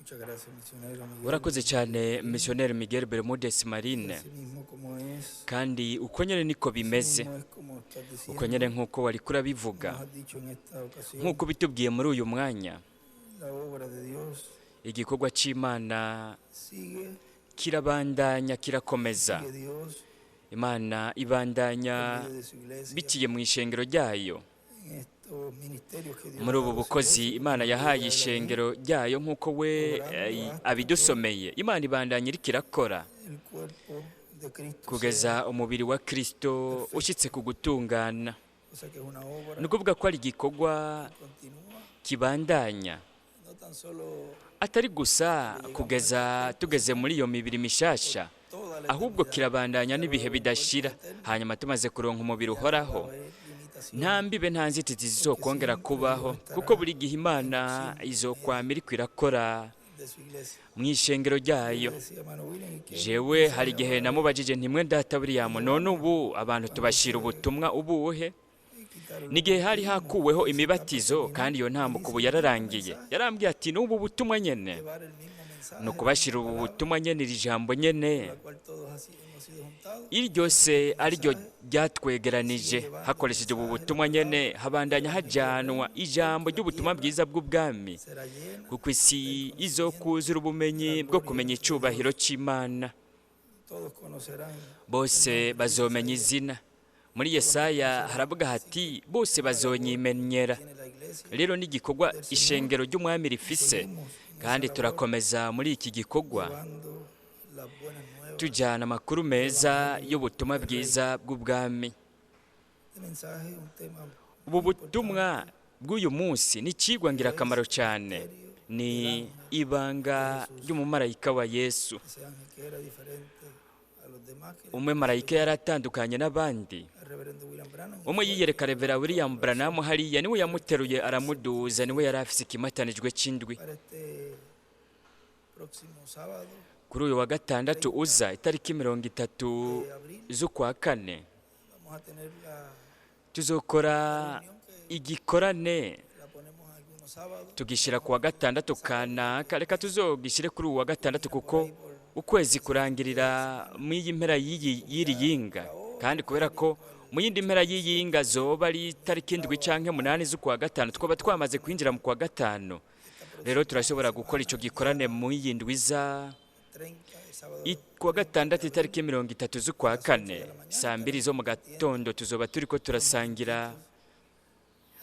Muchas gracias, misionero Miguel. Urakoze cyane, misiyoneri Miguel Bermudez Marine. Así mismo como es, Kandi uko nyine niko bimeze, mismo es como estás diciendo, uko nyine nk'uko wari kurabivuga, nos has dicho en esta ocasión, nk'uko bitubwiye muri uyu mwanya, la obra de Dios igikorwa cy'Imana sigue, kirabandanya, kirakomeza. sigue Dios Imana ibandanya en medio de su iglesia, biciye mu ishengero ryayo, en estos ministerios que Dios muri ha ubu dado a su bukozi iglesia, Imana como yahaye ella ishengero ryayo, nk'uko we abidusomeye. Imana ibandanya iriko irakora el cuerpo de Cristo kugeza umubiri wa Kristo ushyitse ku gutungana. sea, o sea que es una obra Ni ukuvuga ko ari igikorwa que continúa, kibandanya, no tan solo atari gusa kugeza tugeze muri iyo mibiri mishasha, toda la ahubwo eternidad, kirabandanya n'ibihe bidashira. Hanyuma tumaze kuronka umubiri uhoraho, va a haber limitación, nta mbibe, nta nzitizi zizokongera kubaho, kuko buri gihe Imana izokwama iriko irakora de su iglesia. mu ishengero ryayo. Decía hermano William, y que Jewe hari igihe namubajije ntimwe data William, none ubu abantu tubashira ubutumwa ubuhe, n'igihe hari hakuweho imibatizo kandi iyo ntambuko ubu yararangiye? Yarambwiye ati: "N'ubu butumwa nyene, llevar el mismo mensaje ni ukubashira ubu butumwa nyene, iri jambo nyene, la cual todos así hemos sido juntados, iryo se ariryo ryatwegeranije. Hakoresheje ubu butumwa nyene habandanya hajanwa ijambo ry'ubutumwa bwiza bw'ubwami, será llena kuko isi izokuzura ubumenyi bwo kumenya icubahiro c'Imana. Todos conocerán Bose bazomenya izina." Muri Yesaya haravuga hati: "Bose bazonyimenyera." tiene la iglesia. Rero ni igikorwa ishengero ry'Umwami rifise, kandi turakomeza muri iki gikorwa, llevando las buenas nuevas. tujyana amakuru meza y'ubutumwa bwiza bw'ubwami. Este mensaje es un tema Ubu butumwa bw'uyu munsi ni ikigwa ngirakamaro cyane, ni ibanga ry'umumarayika wa Yesu. Ese ángel que era diferente a los demás que Umwe marayika yari atandukanye n'abandi. el reverendo William Branham Umwe yiyereka Revera William Branham hariya, niwe yamuteruye aramuduza, niwe yari afise ikimatanijwe c'indwi. Para este próximo sábado Kuri uyu wa gatandatu uza, itariki 30 de abril, z'ukwa kane, vamos a tener la tuzokora igikorane. la ponemos algunos sábados Tugishyira ku wa gatandatu kanaka. Reka tuzogishyire kuri uyu wa gatandatu, kuko ukwezi kurangirira mu iyi mpera y'iri yinga, kandi kubera ko mu yindi mpera y'iyinga zoba ari itariki 7 canke 8 z'ukwa gatanu, twaba twamaze kwinjira mu kwa gatanu. Rero turashobora gukora ico gikorane mu iyi ndwi iza, 30, el sábado kuwa gatandatu, itariki 30 z'ukwa kane, saa 2 zo mu gatondo, tuzoba turiko turasangira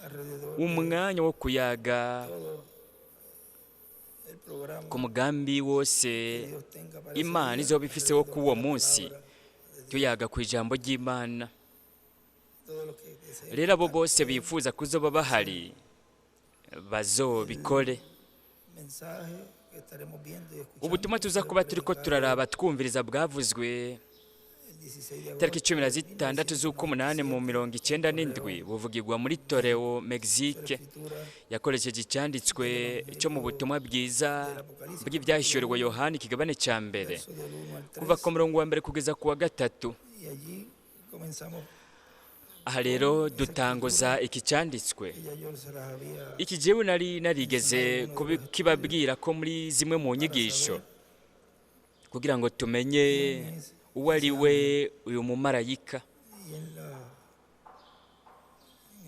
alrededor umwanya wo kuyaga todo el programa ku mugambi wose que Dios tenga para ese Imana día, izoba ifise wo alrededor k'uwo de la munsi, palabra de Dios. tuyaga ku ijambo ry'Imana. Todos los que deseen Rero abo bose bifuza kuzoba bahari bazobikore. Mensaje que estaremos viendo y escuchando Ubutumwa tuza kuba turiko turaraba twumviriza bwavuzwe el 16 de tariki agosto 16 z'ukumunani mu 97, buvugirwa muri Toreo, Mexique. escritura Yakoresheje icyanditswe cyo mu butumwa bwiza bw'ibyahishuriwe Yohani, ikigabane cya mbere, verso del 1 al 3, kuva ku murongo wa mbere kugeza ku wa gatatu. Y allí comenzamos Aha rero dutanguza iki cyanditswe. que ya yo se las había Iki jewe nari narigeze kibabwira ko muri zimwe mu nyigisho, kugira ngo tumenye uwo ari we uyu mumarayika. Y en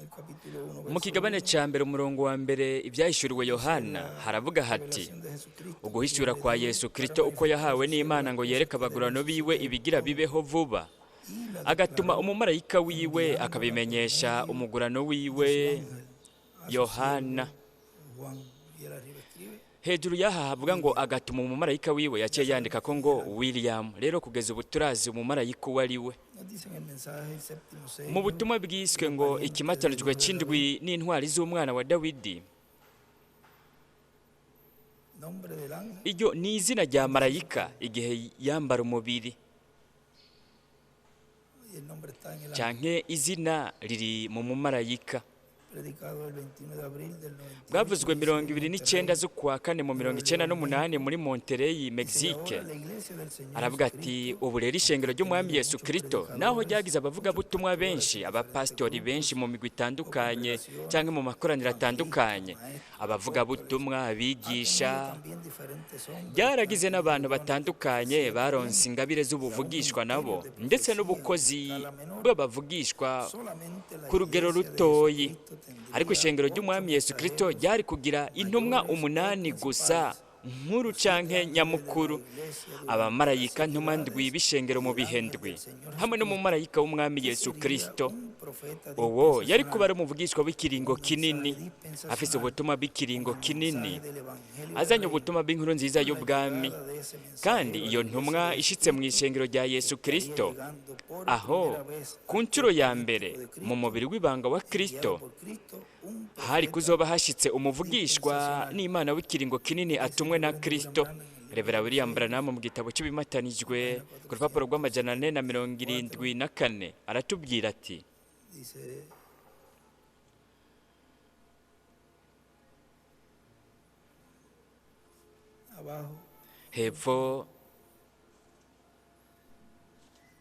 el capítulo 1 Mu kigabane cya mbere, umurongo wa mbere, ibyahishuriwe Yohana, haravuga hati: revelación de Jesucristo "Uguhishura kwa Yesu Kristo uko yahawe n'Imana ngo yereke abagurano biwe ibigira bibeho vuba, agatuma umumarayika wiwe akabimenyesha umugurano wiwe Yohana." Juan, y él arriba escribe Hejuru y'aha havuga ngo agatuma umumarayika wiwe, yaciye yandika ko ngo William. Rero kugeza ubu turazi umumarayika uwo ari we. Nos dice en el mensaje el séptimo sello, Mu butumwa bwiswe ngo ikimatanijwe c'indwi n'intwari z'umwana wa Dawidi, nombre del ángel iryo ni izina rya marayika igihe yambara umubiri, y el nombre está en el ángel. Canke izina riri mu mumarayika. Predicado el 21 de abril del 98 Bwavuzwe dice, mirongo en ibiri n'icyenda Monterrey. z'ukwa kane mu 98 muri Monterey, Dice, Mexique. ahora la iglesia del Señor Aravuga ati: Jesucristo "Ubu rero ishengero ha ry'umwami tenido Yesu muchos Kristo, naho predicadores, ryagize muchos abavugabutumwa pastores benshi, en diferentes abapasitori grupos benshi mu migwi o itandukanye congregaciones, cyangwa mu makoraniro evangelistas, atandukanye, maestros, apóstoles, abavugabutumwa, ha tenido abigisha, también diferentes hombres que han byaragize tenido n'abantu dones de batandukanye profecía baronse también ingabire y aún z'ubuvugishwa ministerios nabo, de ndetse profecía en n'ubukozi escala menor. bw'abavugishwa Solamente la ku rugero iglesia de rutoyi. Jesucristo Ariko tendría ishengero 8 ry'umwami Yesu Kristo mensajeros ryari kugira intumwa mayores o 8 gusa, principales, nkuru los 7 canke ángeles de la nyamukuru, iglesia durante las abamarayika ntumwa ndwi edades b'ishengero y mu el bihe ángel ndwi, del Señor hamwe Jesucristo, n'umumarayika w'umwami que Yesu sería Kristo. un profeta Uwo yari kuba ari dispensacional, umuvugishwa w'ikiringo un mensaje kinini, afise dispensacional, ubutumwa bw'ikiringo con el kinini, mensaje del Evangelio del azanye Reino. ubutumwa bw'inkuru nziza Con la y'ubwami. llegada de ese Kandi mensajero a iyo la iglesia ntumwa de ishitse mu Jesucristo, ishengero rya Yesu estaría Kristo, llegando por aho primera vez ku al nshuro cuerpo ya místico mbere de mu Cristo, mubiri w'ibanga wa Kristo, enviado por Cristo, un hari profeta kuzoba hashitse umuvugishwa dispensacional. n'Imana w'ikiringo kinini Dice el atumwe na reverendo William Kristo." Branham en el libro Revera de los William Sellos, Branham mu gitabo cy'ibimatanijwe página ku rupapuro rw'474 474, aratubwira ati: dice: abajo, Hepfo,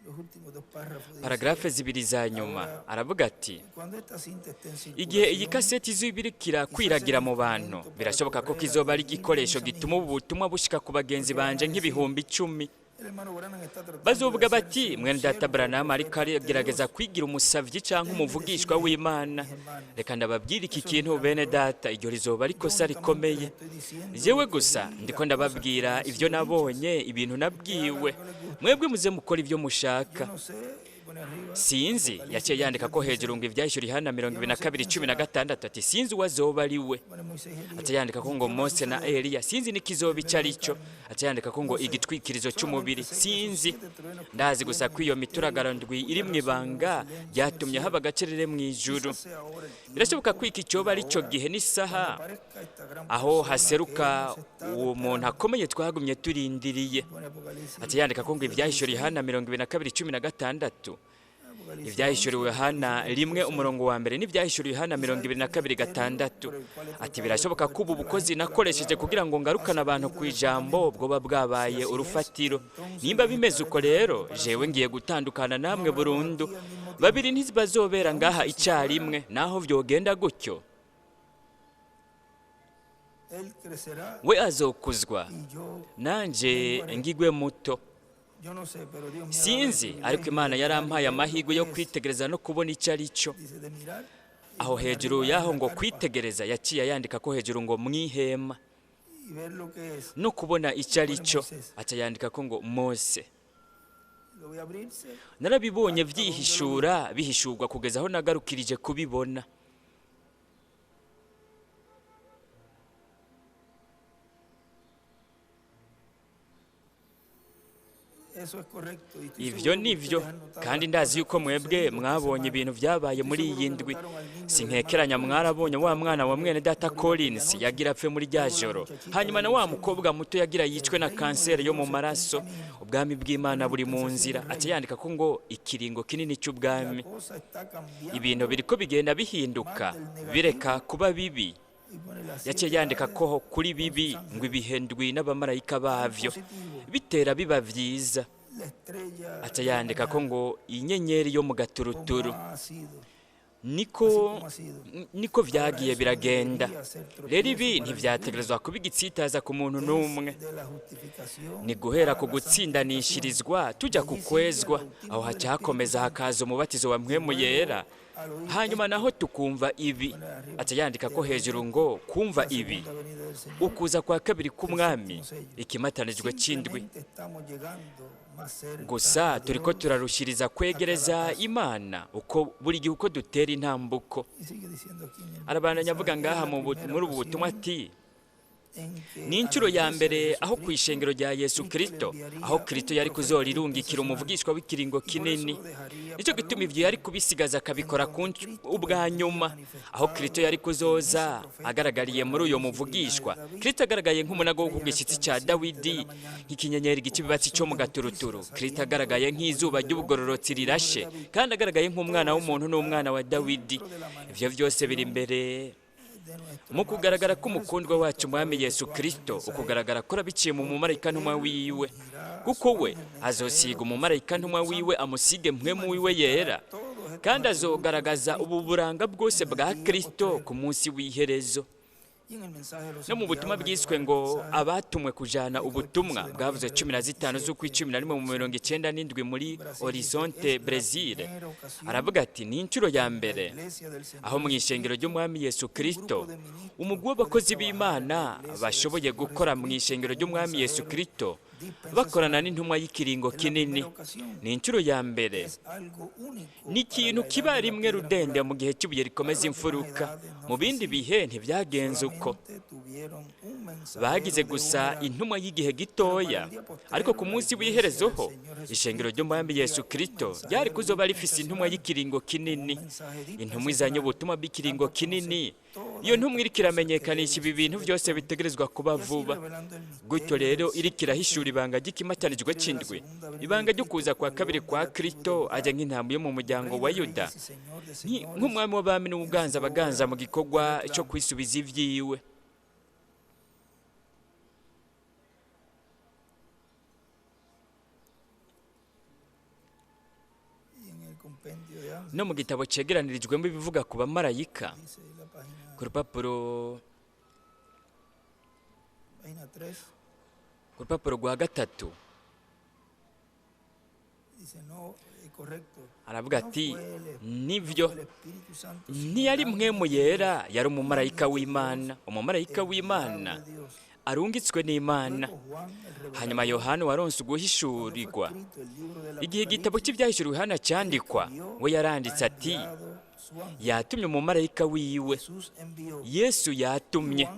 los últimos dos párrafos, dice: paragarafe zibiri za nyuma, ahora, aravuga ati: cuando esta cinta esté en "Igihe iyi circulación, kaseti izibirikira quizás sea kwiragira un mu bantu, instrumento para birashoboka ko correr a kizoba ari 10.000 de igikoresho mis gituma ubu amigos, butumwa bushika ku bagenzi porque van a banje decir, nk'ibihumbi 10. el hermano Branham está tratando de Bazovuga hacerse bati: un mwene data siervo o Branham ariko profeta de aragerageza Dios. kwigira umusavyi canke Déjenme umuvugishwa decirles esto, w'Imana. mis hermanos, Reka ndababwira iki eso es un kintu, gran bene error. data, iryo rizoba ari Yo ikosa únicamente les rikomeye. estoy diciendo Jewe lo que gusa vi y ndiko las cosas que me ndababwira han ivyo sido dichas. nabonye, ibintu Ustedes hagan nabwiwe. lo que les guste. Mwebwe muze mukora ivyo Yo mushaka. no sé, y pone arriba Sinzi." Apocalipsis Yaciye yandika 22, ko hejuru 16. ngo ivyahishura Yohana mirongo Yo ibiri no na sé kabiri quién cumi na será. gatandatu ati: "Sinzi uwo azoba ari we." Pone Moisés y Aca Elías. yandika ko Ni ngo qué va a Mose na suceder. Eliya, sinzi n'ikizoba El ico velo ari de cyo. carne. Aca yandika ko ngo No sé. igitwikirizo Solamente c'umubiri, sé que esos sinzi. 7 truenos que Ndazi gusa contienen ko iyo el mituragaro misterio ndwi iri cuya mu razón hubo ibanga silencio en el ryatumye haba cielo. agacerere mu ijuru. Quizás sea ahora el Birashoboka ko tiempo iki y coba la ari cyo hora gihe n'isaha cuando aparezca esta gran aho persona que haseruka hemos estado uwo muntu esperando. akomeye twagumye turindiriye. Pone Apocalipsis Aca yandika ko ngo 22, ivyahishura 16. Yohana 22:16, Apocalipsis ivyahishuriwe 11, Yohana versículo 1 6. umurongo wa mbere n'ivyahishuriwe Yohana Quizá mirongo este ibiri na kabiri ministerio gatandatu, por el cual he ati: tratado de "Birashoboka ko ubu convertir a la bukozi gente a la nakoresheje palabra kugira ngo ha ngarukane abantu servido ku de ijambo fundamento. bwoba Si bwabaye así es, urufatiro. entonces Nimba les bimeze estaré uko dejando rero, para jewe siempre. ngiye gutandukana No namwe habrá dos burundu. aquí al mismo Babiri tiempo. ntibazobera Aun ngaha si así fuera, icarimwe, naho vyogenda gutyo, él crecerá we azokuzwa, y yo nanje menguaré. ngigwe muto. Yo no sé, pero Dios me ha dado el Sinzi, ariko privilegio Imana de mirar y yarampaye ver lo amahirwe yo que es. kwitegereza no kubona ico ari cyo." Dice, de mirar y Aho pone hejuru arriba en yaho la ngo carpa kwitegereza, yaciye yandika ko hejuru ngo mwihema y ver lo que es. no kubona ico ari Pone cyo. Moisés. Aca yandika ko ngo Mose. Lo voy a abrirse Narabibonye hasta donde lo vi. vyihishura bihishurwa kugeza aho nagarukirije kubibona. Eso es correcto. Y estoy Ivyo seguro que nivyo, ustedes han notado kandi las ndazi cosas yuko que han mwebwe sucedido esta mwabonye semana. ibintu vyabaye Estoy muri seguro iyi que ndwi. notaron al niño del hermano Sinkekeranya Collins que mwarabonye wa estaba por mwana wa morir, mwene data morir aquella Collins noche. yagira apfe muri rya Luego la joro, muchachita hanyuma de na wa leucemia. mukobwa muto yagira yicwe El na reino de kanseri yo mu Dios está en maraso. camino. Ubwami bw'Imana Una buri mu dispensación nzira. del Aca reino. yandika ko ngo ikiringo kinini La c'ubwami. cosa está Ibintu cambiando biriko bigenda más bihinduka del bireka negativo kuba bibi. y pone las Yaciye 7 yandika edades ko kuri con bibi sus ngo ángeles. ibihe ndwi n'abamarayika Al bavyo positivo, bitera biba vyiza. la estrella Aca de la yandika ko mañana, ngo inyenyeri yo mu como gaturuturu, ha sido, así niko como ha sido. niko Ahora vyagiye eso no biragenda. debería ser Rero ibi tropiezo para ninguno. ntivyategerezwa kuba igitsitaza ku muntu n'umwe. Es de la Ni justificación guhera a ku la santificación. gutsindanishirizwa tujya De ku allí sigue al kwezwa, aho bautismo del haca Espíritu hakomeza Santo. hakaza umubatizo wa Y mpwemu luego yera, al oír hanyuma esto, naho tukumva ibi. pone arriba, Aca yandika de ko oír hejuru esto, ngo kumva la ibi, segunda venida del Señor, ukuza kwa kabiri el k'umwami, séptimo sello. ikimatanijwe c'indwi. Simplemente estamos llegando más cerca Gusa a turiko Dios turarushiriza a cada kwegereza paso. Imana uko buri gihe uko dutera intambuko. Y sigue diciendo aquí en el Arabandanya avuga mensaje, es ngaha la primera muri ubu butumwa ocasión ati: Ni inshuro ya mbere aho ku ishengero rya Yesu Kristo, aho Kristo yari kuzorirungikira umuvugishwa w'ikiringo kinini. Nicyo gituma ivyo yari kubisigaza akabikora ubwa nyuma, aho Kristo yari kuzoza agaragariye muri uyo muvugishwa. Kristo agaragaye nk'umunago wo ku gishyitsi cya Dawidi, nk'ikinyenyeri gica ibibatsi cyo mu gaturuturu. Kristo agaragaye nk'izuba ry'ubugororotsi rirashe, kandi agaragaye nk'umwana w'umuntu n'umwana wa Dawidi. Ivyo vyose biri imbere mu kugaragara k'umukundwa wacu Mwami Yesu Kristo, ukugaragara kora biciye mu mumarayika ntumwa wiwe, kuko we azosiga umumarayika ntumwa wiwe amusige mpwemu wiwe yera, kandi azogaragaza ubu buranga bwose bwa Kristo ku munsi w'iherezo. No mu butumwa bwiswe ngo abatumwe kujana ubutumwa, bwavuze 15 z'ukwa 11 mu 97 muri Horizonte, Brazil, aravuga ati: ni inshuro ya mbere aho mu ishengero ry'Umwami Yesu Kristo umugwi w'abakozi b'Imana bashoboye gukora mu ishengero ry'Umwami Yesu Kristo bakorana n'intumwa y'ikiringo kinini. Ni inshuro ya mbere, ni ikintu kiba rimwe rudende mu gihe cy'ibuye rikomeza imfuruka. Mu bindi bihe ntibyagenze uko, bagize gusa intumwa y'igihe gitoya, ariko ku munsi w'iherezo ho ishengero ry'Umwami Yesu Kristo ryari kuzoba rifise intumwa y'ikiringo kinini, intumwa izanye ubutumwa bw'ikiringo kinini. Iyo ntumwa iriko iramenyekanisha ibi bintu byose bitegerezwa kuba vuba. Gutyo rero iriko irahishura ibanga ry'ikimatanijwe c'indwi, ibanga ryo kuza kwa kabiri kwa Kristo ajya nk'intambwe yo mu muryango wa Yuda, nk'umwami w'abami n'ubuganza abaganza mu gikorwa cyo kwisubiza ivyiwe. No mu gitabo cegeranirijwemo ibivuga ku bamarayika, ku rupapuro rwa 3, aravuga ati: nivyo, ntiyari mpwemu yera, yari umumarayika w'Imana, umumarayika w'Imana arungitswe n'Imana. Hanyuma Yohana waronse uguhishurirwa, igihe igitabo cy'ibyahishuriwe Yohana cyandikwa, we yaranditse ati: yatumye umumarayika wiwe, Yesu yatumye.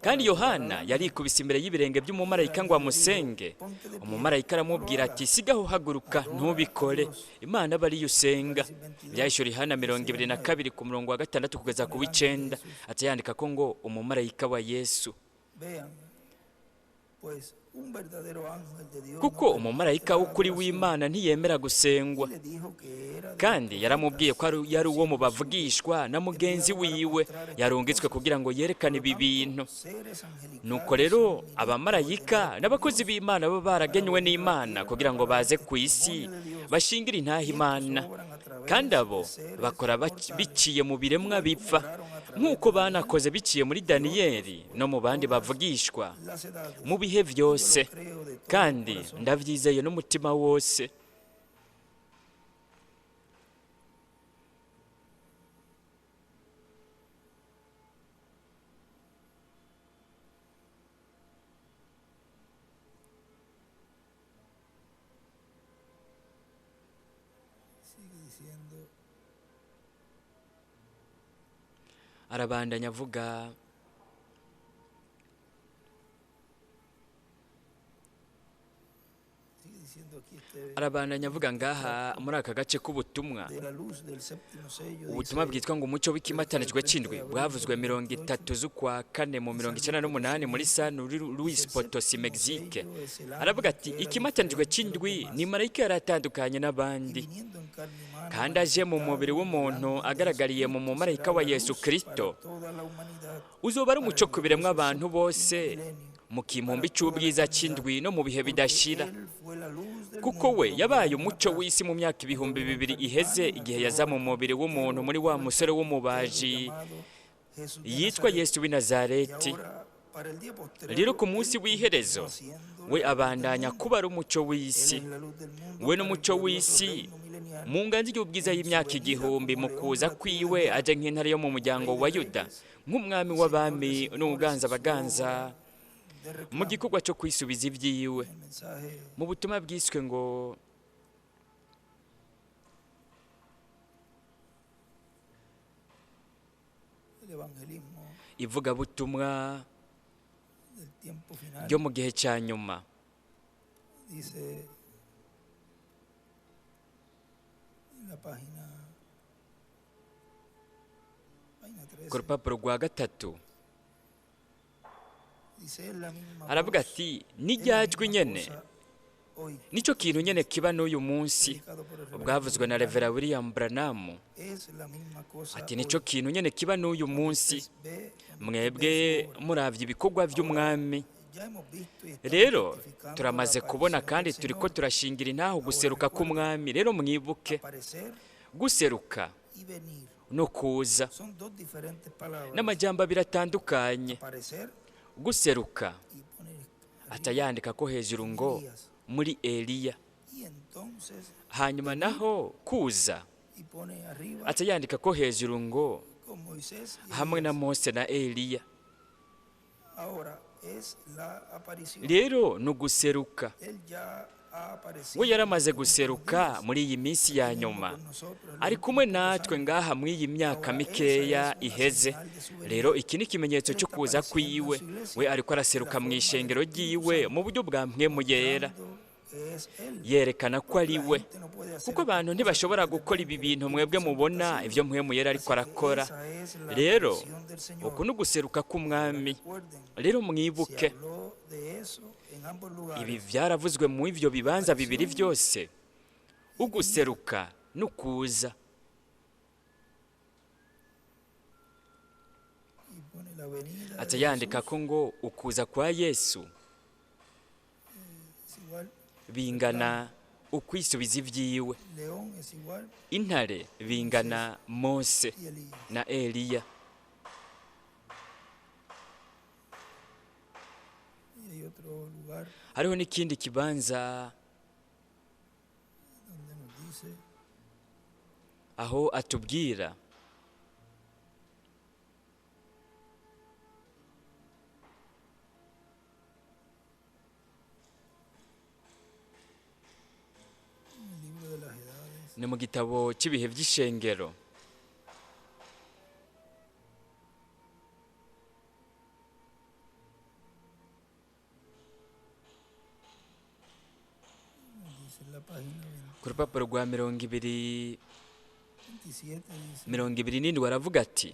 Kandi Yohana yarikubise imbere y'ibirenge by'umumarayika ngo amusenge. Umumarayika aramubwira ati: sigaho, haguruka, ntubikore, Imana aba ariyo usenga. Ibyahishuriwe Yohana 22 ku murongo wa 6 kugeza ku 9, aca yandika ko ngo umumarayika wa Yesu. Kuko umumarayika w'ukuri w'Imana ntiyemera gusengwa. Kandi yaramubwiye ko yari uwo mu bavugishwa na mugenzi wiwe, yarungitswe kugira ngo yerekane ibi bintu. Nuko rero abamarayika n'abakozi b'Imana baba baragenywe n'Imana kugira ngo baze ku isi bashingire intaha Imana, kandi abo bakora biciye mu biremwa bipfa, nk'uko banakoze biciye muri Daniyeli no mu bandi bavugishwa mu bihe byose. Kandi ndabyizeye n'umutima wose. Arabandanya avuga ngaha muri aka gace k'ubutumwa, ubutumwa bwitwa ngo umucyo w'ikimatanijwe c'indwi, bwavuzwe 30 z'ukwa 4 mu 98 muri San Luis Potosi, Mexique. Aravuga ati: ikimatanijwe c'indwi ni marayika yaratandukanye n'abandi, kandi aje mu mubiri w'umuntu agaragariye mu mumarayika wa Yesu Kristo, uzoba ari umuco ku biremwa abantu bose mu kimpumbi c'ubwiza c'indwi no mu bihe bidashira. Kuko we yabaye umuco w'isi mu myaka 2000 iheze, igihe yaza mu mubiri w'umuntu muri wa musore w'umubaji yitwa Yesu w'i Nazareti. Rero ku munsi w'iherezo we abandanya kuba ari umuco w'isi, we n'umuco w'isi mu nganzi y'ubwiza y'imyaka 1000 mu kuza kwiwe aje nk'intare yo mu muryango wa Yuda, nk'umwami w'abami n'uganza abaganza mu gikorwa cyo kwisubiza ibyiwe. Mu butumwa bwiswe ngo ivugabutumwa, tiempo final, ryo mu gihe cya nyuma. Dice en la página Ku 13, rupapuro rwa 3 dice: "Es la misma aravuga voz, ati es la n'iryajwi misma nyene cosa hoy", nicyo kintu nyene kiba n'uyu munsi. predicado por el reverendo Bwavuzwe na William Revera William Branham. Branham. Es la misma cosa Ati nicyo hoy. kintu nyene kiba n'uyu munsi. Usted ve cuando usted ve Mwebwe su obra. muravye ibikorwa vy'umwami. Ya hemos visto y estamos Rero testificando la turamaze kubona aparición kandi del turiko Señor. turashingira intaho Ahora guseruka recuerden, k'umwami. Rero mwibuke, aparecer guseruka y venir no kuza son dos diferentes palabras. n'amajambo abiri atandukanye. Aparecer Guseruka y poner arriba atayandika ko hejuru ngo Elías. muri Eliya, Y entonces hanyuma naho kuza y pone arriba atayandika ko hejuru ngo con Moisés y hamwe na Elías. Mose na Eliya. Ahora es la aparición. Rero ni uguseruka. Él ya ha aparecido We yaramaze en los últimos guseruka días. muri iyi minsi ya Aquí mismo nyuma, con nosotros en los ari kumwe últimos natwe años. ngaha muri iyi myaka Ahora esa mikeya es una iheze. señal de su Rero venida. iki ni ikimenyetso Él cyo está kuza apareciendo en kwiwe. su We iglesia ariko en la araseruka mu forma del ishengero Espíritu ryiwe Santo, mu buryo bwa mpwemu yera, mostrando que es Él. yerekana ko Porque ari la we, gente no puede hacer kuko estas abantu cosas que ntibashobora ustedes gukora ven ibi que el bintu Espíritu mwebwe Santo está mubona haciendo. ibyo mpwemu yera ariko Así que arakora. esa es la Rero aparición del uku Señor. ni uguseruka Ahora k'umwami. recuerden, Rero se mwibuke, habló de eso en ambos ibi lugares. byaravuzwe mu ivyo bibanza bibiri Aparición byose, y venida. uguseruka n'ukuza. Y pone la venida de Aca yandika Jesús ko ngo ukuza kwa Yesu es igual bingana ukwisubiza ibyiwe, león es igual intare bingana Mose y Elías. na Eliya. Y hay otro lugar Hariho n'ikindi kibanza donde nos dice aho atubwira en el libro de las edades, ni mu gitabo cy'ibihe by'ishengero, nos dice en la página ku rupapuro rwa 27 27, dice: 27 aravuga ati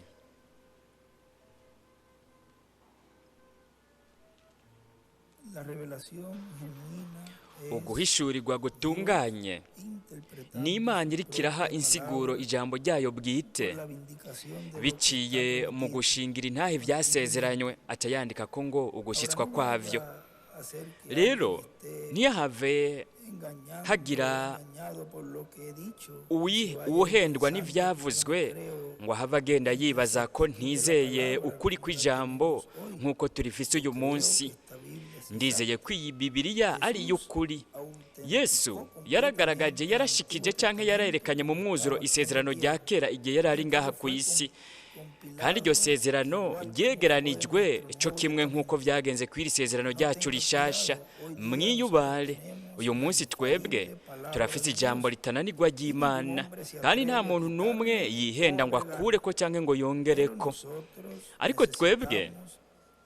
la revelación genuina es uguhishurirwa gutunganye interpretando ni Imana su iriko iraha propia insiguro palabra ijambo ryayo bwite por la vindicación de lo que está biciye mu prometido. gushingira intahe ivyasezeranywe. Aca yandika ko ngo Ahora ugushyitswa no kwavyo. vaya a hacer que Rero alguien esté ntiyahave engañando, hagira engañado por lo que he dicho, y se vaya uwuhendwa pensando que yo no n'ivyavuzwe creo ngo ahave agenda yibaza ko en la ntizeye palabra ukuri como la kw'ijambo tenemos hoy. nk'uko turifise uyu Creo munsi. que esta Biblia es Ndizeye exacta. ko iyi Bibiliya ari Jesús iy'ukuri. autenticó Yesu yaragaragaje, completamente el yarashikije Antiguo canke Testamento yarerekanye mu cuando mwuzuro estaba aquí en la isezerano rya tierra. kera igihe yari ari Y ngaha todo ku fue isi, kandi iryo compilado sezerano igual como fue en ryegeranijwe nuestro co Nuevo kimwe nk'uko Testamento. vyagenze kw'iri sezerano No ryacu tengan rishasha. cuidado, hoy día Mwiyubare, nosotros tenemos uyu la munsi twebwe infalible palabra turafise de ijambo Dios ritananirwa y ningún ry'Imana, hombre se kandi nta atreve a muntu n'umwe quitarle yihenda o ngo agregarle. akureko canke ngo Pero yongereko. nosotros Ariko twebwe necesitamos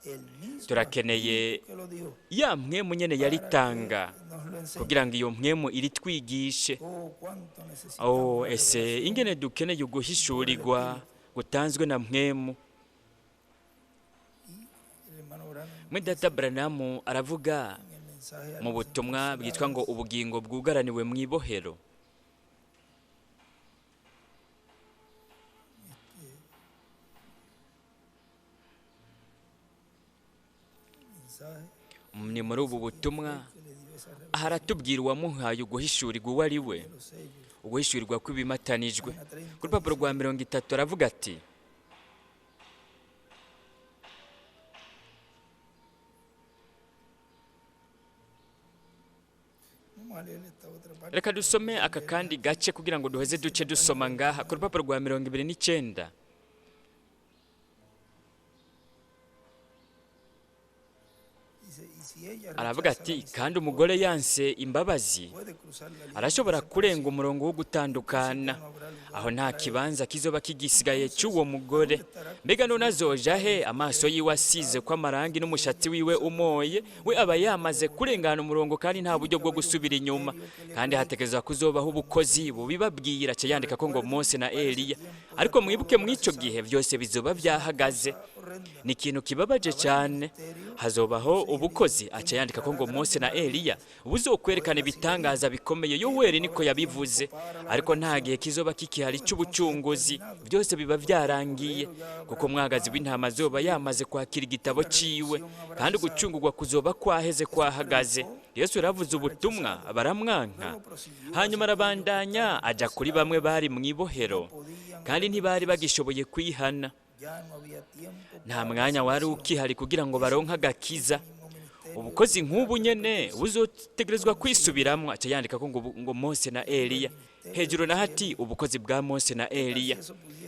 el mismo turakeneye Espíritu que lo dio ya mpwemu nyene para que yaritanga nos lo enseñe. kugira ngo iyo mpwemu iritwigishe. Oh, cuánto necesitamos Oh, la ese revelación ingene dukeneye por el uguhishurirwa Espíritu. gutanzwe na mpwemu. Y el hermano Branham Mwe data dice Branamu aravuga en el mensaje a mu los butumwa bwitwa ngo encarcelados, ubugingo bwugaraniwe mu ibohero, mensaje ni muri ubu quién fue butumwa el que le dio esa aha revelación aratubwira uwamuhaye uguhishurirwa uwo ari we, de los sellos. uguhishurirwa kw'ibimatanijwe. Página Ku 30 rupapuro dice: rwa 30 aravuga ati vamos a leer esta otra parte reka para dusome poder aka leer kandi más. gace kugira ngo duheze Dice en duce la página dusoma ngaha ku 29, rupapuro rwa 29. dice: y si Aravuga ati kandi umugore yanse imbabazi arashobora kurenga umurongo wo gutandukana, aho nta kibanza kizoba kigisigaye cy'uwo mugore. Mbega none azoja he, amaso yiwe asize ko amarangi n'umushatsi wiwe umoye? We aba yamaze kurengana umurongo kandi nta buryo bwo gusubira inyuma, kandi hatekerezwa kuzobaho ubukozi bubibabwira. Aca yandika ko ngo Mose na Eliya, ariko mwibuke mw'ico gihe byose bizoba byahagaze. Ni ikintu kibabaje cyane. Hazobaho ubukozi, aca yandika ko ngo Mose na Eliya buzokwerekana ibitangaza bikomeye. Yoweri niko yabivuze, ariko nta gihe kizoba kikihari cy'ubucunguzi, byose biba byarangiye, kuko mwagazi w'intama azoba yamaze kwakira igitabo ciwe, kandi ugucungurwa kuzoba kwaheze, kwahagaze. Yesu yaravuze ubutumwa baramwanka, hanyuma arabandanya aja kuri bamwe bari mu ibohero kandi ntibari bagishoboye kwihana. Nta mwanya wari ukihari kugira ngo baronke agakiza. Ubukozi nk'ubu nyene buzotegerezwa kwisubiramwo. Aca yandika ko ngo Mose na Eliya, hejuru na hati ubukozi bwa Mose na Eliya.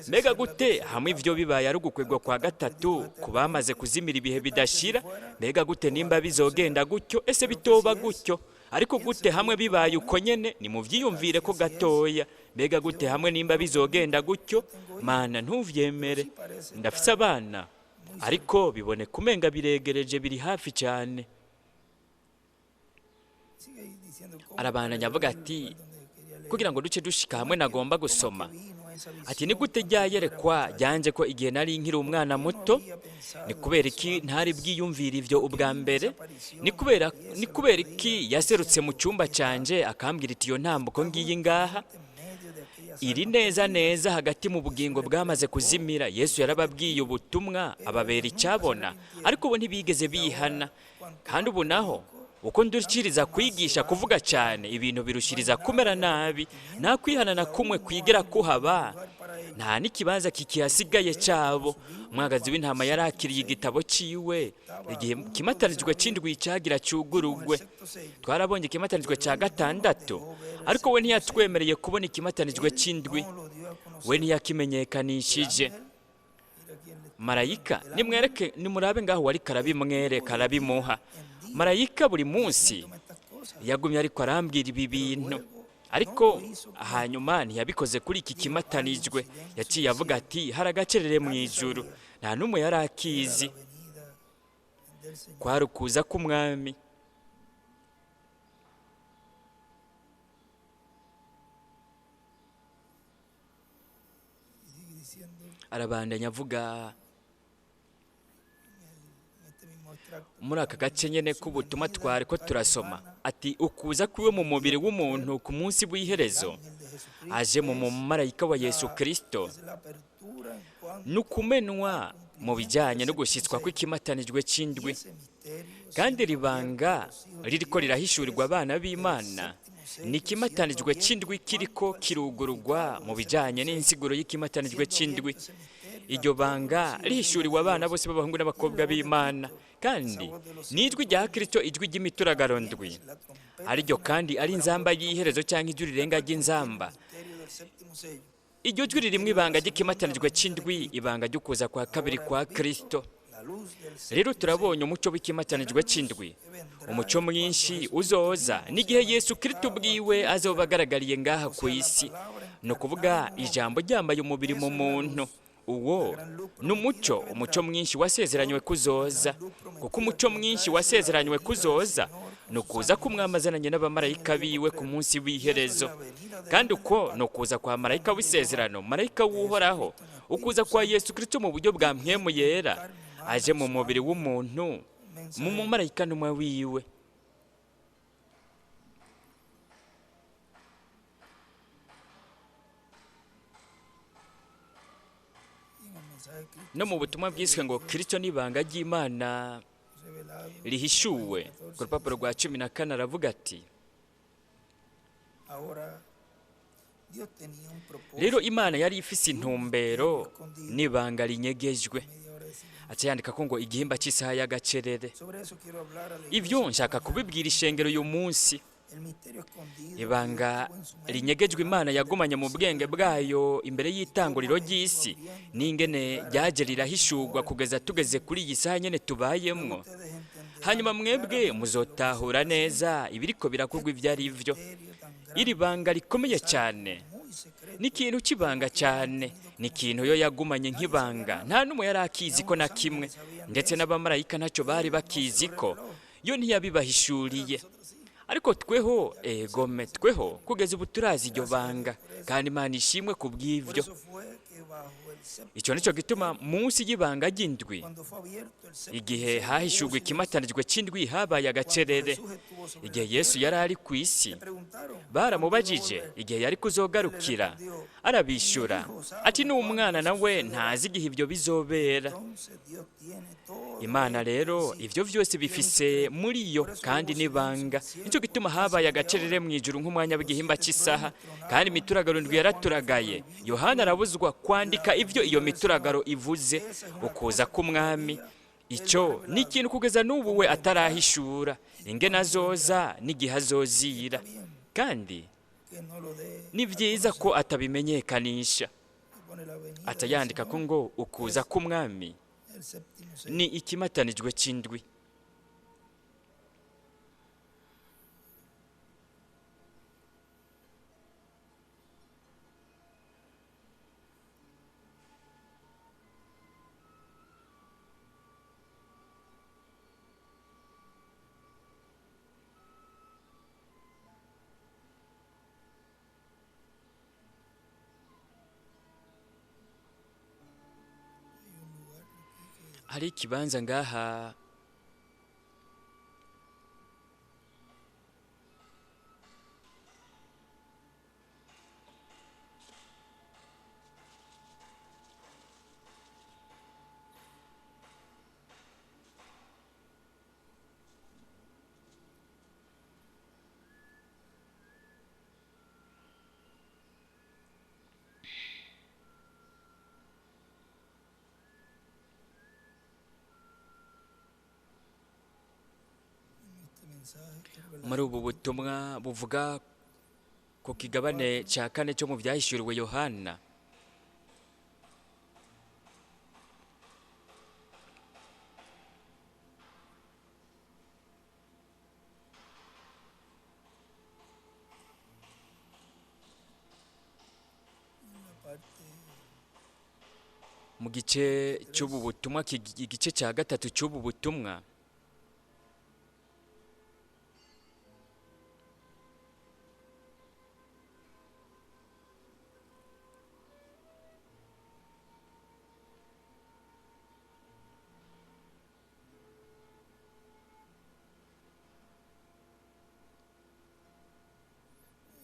Mbega gute hamwe ivyo bibaye ari ugukwegwa kwa gatatu ku bamaze kuzimira ibihe bidashira? Mbega gute nimba bizogenda gutyo? Ese bitoba gutyo? Ariko gute hamwe bibaye uko nyene? Nimuvyiyumvire ko gatoya. Mbega gute hamwe nimba bizogenda gutyo? Mana, ntuvyemere. Ndafise abana, ariko biboneka umenga biregereje, biri hafi cyane. Arabandanya avuga ati kugira ngo duce dushika hamwe nagomba gusoma, ati ni gute ryayerekwa ryanje ko igihe nari nkiri umwana muto? Ni kubera iki ntari bwiyumvira ivyo ubwa mbere? Ni kubera iki yaserutse mu cyumba canje akambwira iti iyo ntambuko ngiyi ngaha iri neza neza hagati mu bugingo bwamaze kuzimira? Yesu yarababwiye ubutumwa, ababera icyabona, ariko ubu ntibigeze bihana. Kandi ubu naho uko ndushiriza kwigisha kuvuga cyane, ibintu birushiriza kumera nabi. Nta kwihana na kumwe kwigira kuhaba, nta n'ikibanza kikihasigaye cyabo. Umwagazi w'intama yarakiriye igitabo ciwe igihe kimatanijwe c'indwi cyagira cyugurugwe. Twarabonye ikimatanijwe cya gatandatu, ariko we ntiyatwemereye kubona ikimatanijwe c'indwi, we ntiyakimenyekanishije. Marayika nimwereke, nimurabe ngaho wari karabimwereka, arabimuha. Marayika buri munsi yagumye ariko arambwira ibi bintu, ariko hanyuma ntiyabikoze kuri iki kimatanijwe. Yaciye avuga ati hari agacerere mu ijuru, nta n'umwe yari akizi, kwari ukuza k'umwami. Arabandanya avuga muri aka gace nyene k'ubutumwa twari ko turasoma, ati ukuza kwiwe mu mubiri w'umuntu ku munsi w'iherezo, aje mu mumarayika wa Yesu Kristo, nukumenwa mu bijyanye no gushyitswa kw'ikimatanijwe c'indwi. Kandi ribanga ririko rirahishurirwa abana b'Imana ni ikimatanijwe c'indwi kiriko kirugurugwa mu bijyanye n'insiguro y'ikimatanijwe c'indwi. Iryo banga rihishuriwe abana bose b'abahungu n'abakobwa b'Imana, kandi ni ijwi rya Kristo, ijwi ry'imituragaro ndwi, ariryo kandi ari inzamba y'iherezo cyangwa ijwi rirenga ry'inzamba. Iryo jwi ririmwo ibanga ry'ikimatanijwe c'indwi, ibanga ry'ukuza kwa kabiri kwa Kristo. Rero turabonye umuco w'ikimatanijwe c'indwi, umuco mwinshi uzoza n'igihe Yesu Kristo ubwiwe azoba agaragariye ngaha ku isi, ni ukuvuga ijambo ryambaye umubiri mu muntu. Uwo ni umuco, umuco mwinshi wasezeranywe kuzoza, kuko umuco mwinshi wasezeranywe kuzoza ni ukuza k'umwami azananye n'abamarayika biwe ku munsi w'iherezo. Kandi uko ni ukuza kwa marayika w'isezerano, marayika w'Uhoraho, ukuza kwa Yesu Kristo mu buryo bwa mpwemu yera, aje mu mubiri w'umuntu, mu mumarayika ntumwa wiwe. No mu butumwa bwiswe ngo Kristo n'ibanga ry'Imana rihishuwe, ku rupapuro rwa 14 aravuga ati rero Imana yari ifise intumbero n'ibanga rinyegejwe. Aca yandika ko ngo igihimba cy'isaha y'agacerere. Ibyo nshaka kubibwira ishengero uyu munsi. Ibanga rinyegejwe Imana yagumanye mu bwenge bwayo imbere y'itanguriro ry'isi, n'ingene ryaje rirahishurwa kugeza tugeze kuri iyi saha nyene tubayemwo. Hanyuma mwebwe muzotahura neza ibiriko birakorwa ibyo ari byo. Misterio tan grande, Iri banga rikomeye cyane, muy secreto, ni ikintu cy'ibanga cyane, ni ikintu yo yagumanye nk'ibanga, nta n'umwe yari akizi ko na kimwe, ndetse n'abamarayika ntacyo bari bakizi ko yo ntiyabibahishuriye. Ariko tweho, egome, tweho kugeza ubu turazi iryo banga, kandi Imana ishimwe ku Por bw'ibyo. eso fue que bajo el séptimo Icyo nicyo gituma munsi y'ibanga ry'indwi, cuando fue abierto el séptimo igihe sello, hahishurwa hubo ikimatanijwe cy'indwi, habaye silencio. agacerere. Cuando Jesús estuvo sobre Igihe la Yesu tierra, yari ari ku isi, le preguntaron, baramubajije ¿cuándo iba a volver? igihe yari kuzogarukira, arabishyura ati n'umwana nawe ntazi igihe ibyo bizobera. Entonces Dios tiene todo Imana en rero sí. ivyo vyose bifise muri yo, kandi n'ibanga. Nicyo gituma habaye agacerere mu ijuru nk'umwanya w'igihimba cy'isaha, kandi imituragaro ndwi yaraturagaye. Yohana arabuzwa kwandika ivyo iyo mituragaro ivuze, ukuza k'umwami. Icyo ni ikintu kugeza n'ubu we atarahishura ingene azoza n'igihe azozira, kandi Que no lo dé ni a byiza conocer. ko atabimenyekanisha, Y pone la venida del atayandika ko Señor ngo ukuza k'umwami el séptimo sello. ni ikimatanijwe cy'indwi. Hay un lugar aquí que Hari ikibanza ngaha en este mensaje que muri revelación ubu butumwa buvuga ku kigabane cya kane cyo mu byahishuriwe Yohana. en la parte Mu gice cy'ubu butumwa, igice cya gatatu cy'ubu butumwa,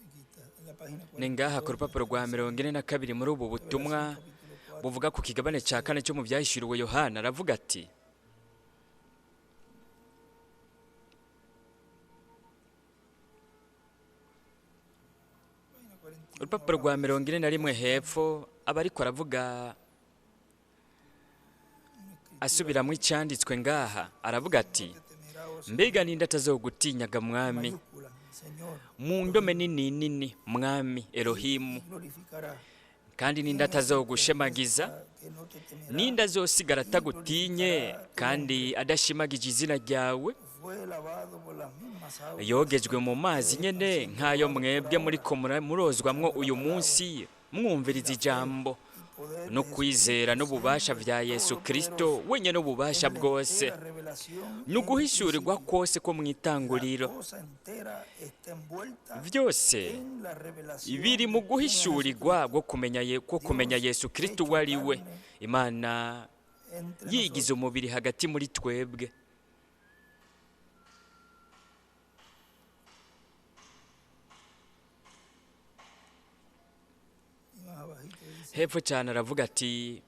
aquí está, en la página ni ngaha ku 42 rupapuro de rwa este 42 muri ubu butumwa Revelación capítulo 4, buvuga ku kigabane cya kane cyo mu byahishuriwe Yohana, aravuga ati: página 41 Urupapuro rwa abajo, 41 hepfo, aba ariko aravuga una escritura asubiramo icyanditswe ngaha, aravuga ati: no te temerá, oh Señor, mbega ninde atazogutinyaga mwami, mayúscula, Señor, mu ndome nini nini, mwami y Elohimu, glorificará. kandi ninde ¿Quién es el que atazogushimagiza? que no te temerá Ninde azosigara y atagutinye glorificará tu kandi nombre? adashimagije izina ryawe? Fue lavado por las mismas aguas Yogejwe con mu que mazi ustedes están nyene siendo nk'ayo lavados por mwebwe ahora, muriko murozwamwo escuchando uyu la palabra munsi, y mwumviriza la fe ijambo y poder no de kwizera Jesucristo, n'ububasha siendo vya el Yesu Kristo Todopoderoso wenyene ububasha en la bwose, entera revelación ni en el uguhishurirwa principio. kose ko La mw'itanguriro. cosa entera está envuelta Vyose en la revelación biri mu de quién es guhishurirwa Jesucristo, bwo kumenya ko kumenya Dios Yesu Kristo hecho uwo ari we, carne Imana entre yigize nosotros. umubiri hagati muri twebwe. Y más abajito dice, Hepfo cyane aravuga ati: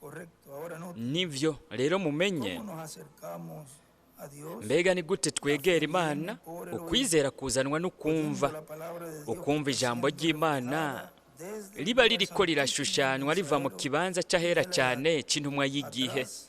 correcto, ahora no, nivyo rero mumenye. ¿cómo nos acercamos a Dios? Mbega ni gute La fe twegera viene Imana? por el oír, Ukwizera kuzanwa oyendo n'ukumva, la palabra de Dios que ukumva está ijambo siendo ry'Imana reflejada desde el riba lugar ririko santísimo de rirashushanywa riva mu Israel kibanza cy'ahera de la edad cyane cy'intumwa y'igihe. atrás.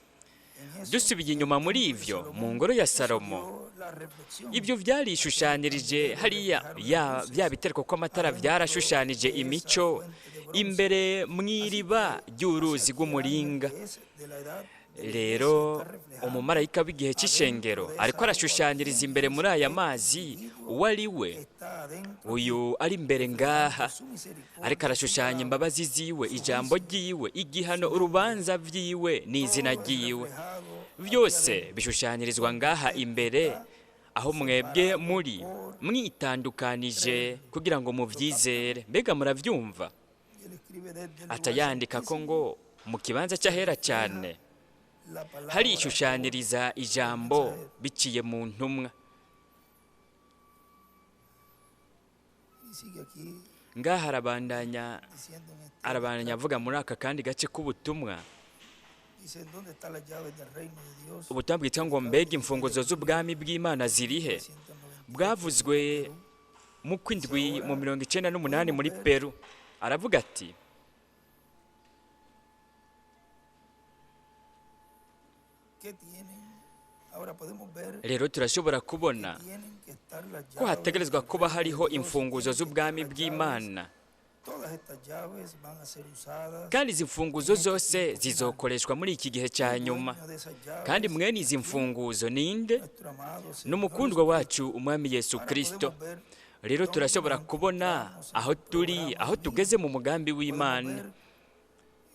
En eso, Dusubiye el inyuma muri templo de ivyo, mu Salomón, ngoro ya eso Salomo, dio la reflexión ibyo a que byarishushanirije los candeles hariya reflejaron las ya luces bya bitereko kw'amatara adentro byarashushanije de esa imico fuente de bronce. imbere Así mw'iriba que ry'uruzi hacia aquel año rw'umuringa. que es de la edad De la iglesia Rero está reflejando umumarayika w'igihe cy'ishengero adentro de ariko esa agua arashushanyiriza quién imbere es muri aya este mazi individuo uwo ari we, que está adentro uyu aquí, ari imbere ngaha, reflejando su misericordia, ariko su arashushanya palabra, imbabazi ziwe, su ijambo juicio. ryiwe, igihano, urubanza vyiwe n'izina Todo es ryiwe. reflejado aquí Byose adentro, bishushanyirizwa donde ngaha usted imbere, está aho mwebwe separado muri por mwitandukanije creerlo. kugira ngo ¿Lo capta? muvyizere. Mbega muravyumva? Y él escribe desde el Aca lugar yandika ko santísimo, ngo mu kibanza cy'ahera refleja cyane la palabra por harishushaniriza el ijambo mensajero. biciye mu ntumwa. Y sigue aquí Ngaha arabandanya, diciendo en este arabandanya avuga extracto, muri aka kandi gace k'ubutumwa, dice, ¿dónde están las llaves del reino de Dios? ubutumwa bwitwa ngo Publicado mbega 16 de imfunguzo julio z'ubwami bw'Imana zirihe, 1998 en bwavuzwe Perú. mu Dice, kwindwi mu ahora 98 podemos muri ver Peru. Aravuga ati que tienen, ahora podemos ver rero turashobora que kubona tienen que estar las ko llaves hategerezwa del kuba reino de hariho Dios, imfunguzo tienen que estar z'ubwami las llaves. bw'Imana, Todas estas llaves van a ser usadas kandi izi mfunguzo en este zose tiempo final. zizokoreshwa muri iki gihe cya El nyuma. dueño de esas Kandi llaves mwene izi es quién? mfunguzo ninde? Nuestro amado Señor N'umukundwa Jesucristo. wacu umwami Yesu Ahora Kristo. podemos ver Rero dónde turashobora nos kubona encontramos en aho el turi, programa aho tugeze divino. mu mugambi Podemos w'Imana. ver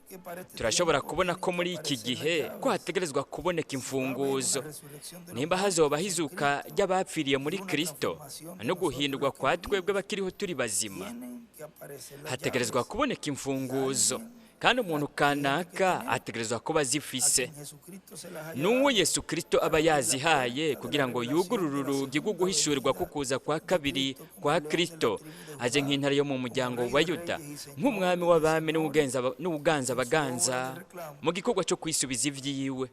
que para este Turashobora tiempo kubona tienen ko que muri iki aparecer las gihe ko llaves. hategerezwa kuboneka Si va a haber una imfunguzo. resurrección de los Nimba muertos hazobaho en izuka Cristo ry'abapfiriye y muri una Kristo transformación de no nosotros guhindurwa los que kwa twebwe vivimos, bakiriho turi bazima, tienen que aparecer las hategerezwa llaves. kuboneka imfunguzo. Alguien Kandi umuntu las tiene que kanaka tener, ategerezwa kuba a azifise, quien Jesucristo se las haya n'uwo dado Yesu Kristo para aba abrir la yazihaye puerta de la kugira ngo revelación yugurure de la urugi rwo segunda guhishurirwa venida kukuza kwa de kabiri Cristo como kwa león de la Kristo, tribu de aje Judá, nk'intare yo mu como muryango rey wa de Yuda, reyes y señor nk'umwami de w'abami señores n'uwuganza en su obra abaganza de reclamo. mu gikorwa cyo kwisubiza ivyiwe.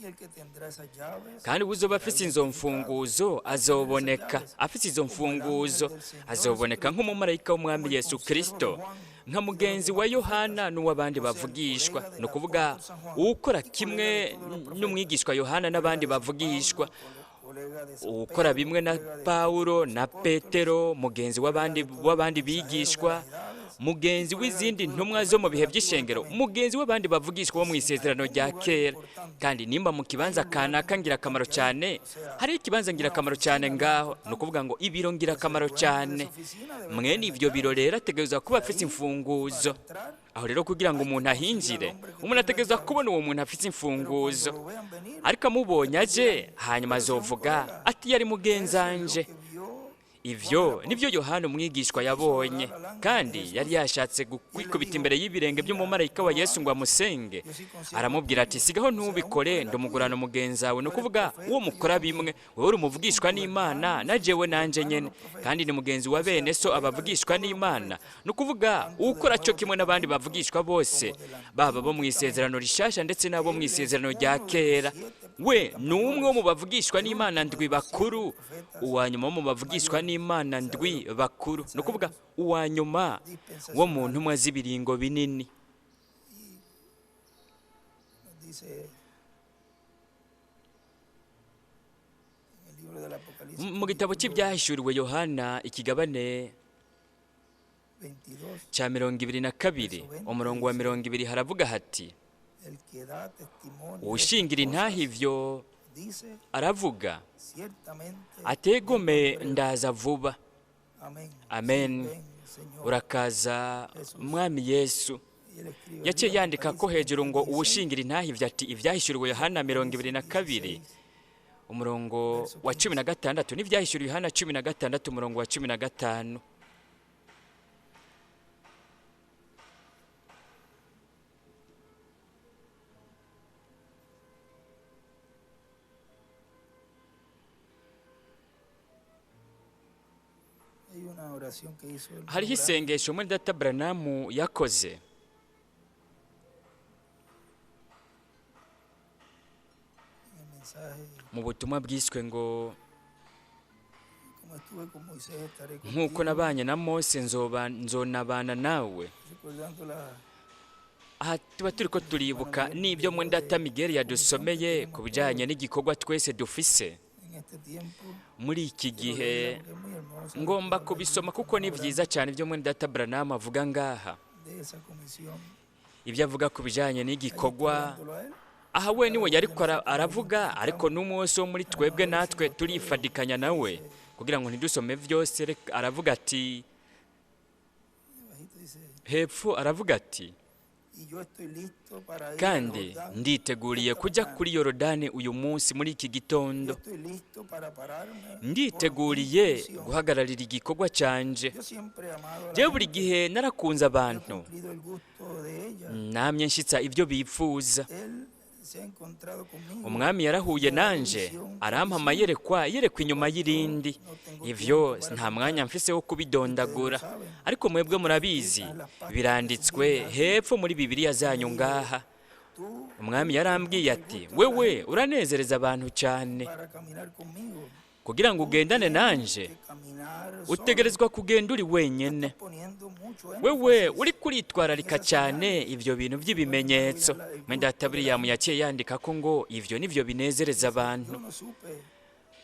Y el que tendrá esas llaves Kandi uwuzoba será afise izo identificado mfunguzo por tener esas azoboneka, llaves afise izo como el ángel mfunguzo del Señor azoboneka Jesucristo, nk'umumarayika w'umwami como el Yesu consiervo de Kristo, Juan nka y de los mugenzi demás wa profetas, Yohana n'uw'abandi o sea, el bavugishwa, colega ni del ukuvuga apóstol San Juan uwukora y colega kimwe de todos los profetas, n'umwigishwa Yohana colega n'abandi de San bavugishwa, Pablo, colega de San ukora Pedro, bimwe na colega de todos Pawulo los na apóstoles, Petero, mugenzi colega w'abandi de todos los w'abandi mensajeros de bigishwa, las edades y mugenzi colega de w'izindi todos los ntumwa zo mu profetas bihe del Antiguo by'ishengero, Testamento. mugenzi w'abandi bavugishwa bo Y mu si en isezerano algún rya lugar kera. importante Kandi nimba mu hay kibanza un lugar kanaka ngirakamaro importante ahí, cyane, o sea, hariho ikibanza una ngirakamaro cyane oficina bien ngaho, ni importante, ukuvuga ngo ibiro pues el ngirakamaro dueño de cyane. esa oficina debe Mwene tener las ivyo biro llaves. rero ategerezwa kuba Y afise ahí, para imfunguzo. entrar, Aho rero kugira ngo hay que umuntu conseguir al ahinjire, hombre que umuntu tiene las ategerezwa llaves. kubona uwo muntu afise Pero cuando imfunguzo. lo vean venir, Ariko amubonye después aje, dirán, hanyuma pero si es un azovuga colega. ati yari Eso es lo mugenzanje. que vio Juan el Ivyo nivyo apóstol. Yohana umwigishwa Y quiso yabonye, adorar al ángel de kandi yari Jesús. yashatse Y él le kwikubita dijo, imbere y'ibirenge mira, by'umumarayika no wa lo Yesu ngo hagas. amusenge. Yo soy consiervo Aramubwira ati tuyo, sigaho o sea, un ntubikore, colega ndumugurana tuyo. mugenzi wawe, ni Tú eres ukuvuga uwo profeta, yo mukora bimwe, también. wewe uri Y umuvugishwa con tu n'Imana, hermano, na jewe tu nanje hermano nyene, los kandi profetas, ni mugenzi wa o sea, bene so colega de abavugishwa todos los n'Imana, profetas, ni ukuvuga tanto del ukora cyo Nuevo kimwe n'abandi Testamento bavugishwa bose, como del baba bo Antiguo mu isezerano Testamento. rishasha ndetse n'abo mu Él es isezerano rya uno de los kera. 7 We profetas ni umwe wo mu mayores, bavugishwa el n'Imana último de ndwi los 7 bakuru, profetas uwa nyuma wo mu bavugishwa mayores, n'Imana o sea, de ndwi los bakuru, ni ukuvuga mensajeros uwa nyuma wo mu dispensacionales. ntumwa z'ibiringo binini. Y nos dice en el libro del Apocalipsis, Mu gitabo capítulo cy'ibyahishuriwe Yohana ikigabane 22, cya 22 verso 20, umurongo wa dice, 20 haravuga hati el que da testimonio de estas uwushingira intahe cosas ivyo dice, aravuga ciertamente vengo ategome en breve. ndaza vuba. Amén. Sí, Amen. ven, Señor Urakaza Jesús. mwami Yesu. Y él escribe Yaciye arriba yandika ko Apocalipsis hejuru ngo 16, uwushingira intahe ivyo ati ivyahishuriwe Yohana 22 Apocalipsis 16, umurongo verso wa cumi na 15. gatandatu n'ivyahishuriwe Yohana 16 umurongo wa 15. Hay una oración que hizo el Hariho hermano Branham isengesho mwene data Branamu yakoze en el mensaje, mu butumwa bwiswe ngo como estuve con Moisés, estaré nk'uko contigo, nabanye na Mose nzoba nzonabana nawe. recordando la Aha tuba turiko hermano turibuka Miguel nos n'ibyo leyó mwene data de Miguel la comisión que yadusomeye tenemos ku bijyanye todos n'igikorwa twese dufise en este tiempo. muri iki Quiero gihe. leerla porque es muy hermosa lo que Ngomba habla allí kubisoma kuko ni hermano byiza Branham cyane ibyo mwene data Branham avuga ngaha de esa comisión. Ibyo avuga ku bijyanye Ahí n'igikorwa, está hablándolo a él. aha we niwe yariko aravuga, ariko n'umwe wese wo muri twebwe natwe turifadikanya nawe kugira ngo ntidusome byose. Aravuga ati Bajito dice, hepfo aravuga ati y yo estoy listo para ir al kandi Jordán nditeguriye esta kujya mañana. kuri Yorodani uyu munsi muri iki Yo gitondo, estoy listo para pararme por mi nditeguriye misión. guhagararira igikorwa canje. Yo siempre he amado a la Jewe buri gente, gihe narakunze he abantu, cumplido el gusto de ella. namye nshitsa ibyo bifuza. Él se ha encontrado conmigo Umwami yarahuye y me ha dado nanje, visión tras arampa visión. amayerekwa yerekwa inyuma y'irindi. No tengo Ivyo tiempo para nta mwanya contar. mfise wo Ustedes lo kubidondagura, saben. ariko mwebwe Están murabizi, escritas en las páginas de sus biranditswe Biblias aquí. hepfo muri Bibiliya Me zanyu dijo, ngaha. tú Umwami gustas yarambwiye mucho el ati gusto de la wewe gente uranezereza abantu cyane, para caminar conmigo. kugira ngo Tú ugendane tienes nanje que caminar solo. utegerezwa kugenda uri Tú wenyene. estás poniendo mucho Wewe énfasis uri en kuritwararika esas cyane señales. ivyo bintu Bueno, hermano by'ibimenyetso. William, el gusto Mwendata de la William gente. yaciye yandika ko ngo ivyo nivyo binezereza Dice, abantu. yo no supe